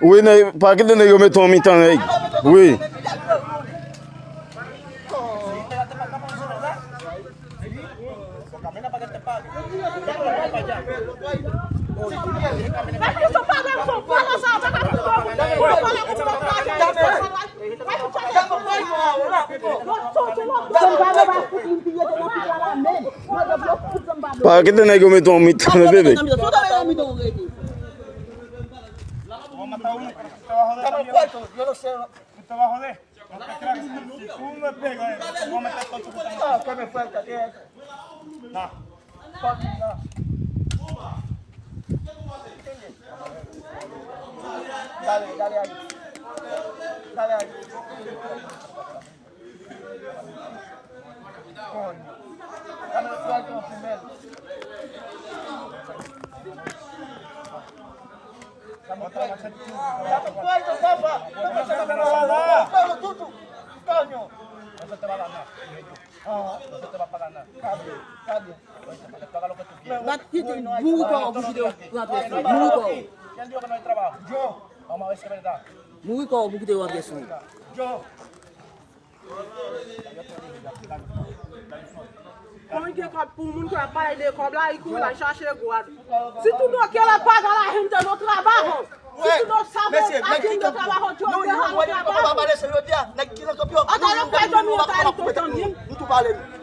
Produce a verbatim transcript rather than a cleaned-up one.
Wi, nèg, pa kite nèg yo mete yon mitan nèg. Wi. Pa kite nèg yo mete yon mitan nan bebe. Dale, dale, dale. Dale, dale. Bat kite mouri kò w pou kite yo rantre sou ou. Mouri kò w. Mouri kò w pou kite yo rantre sou ou. Kòm gen kòb pou moun ki ap pale de kòb la, li kouri la chache gwad. Si tout ok la paga la gente no trabajo. Si tout no sabe aquí no trabajo, yo deja no trabajo. Ata yo kwè ke nou an Tayito tandi'm.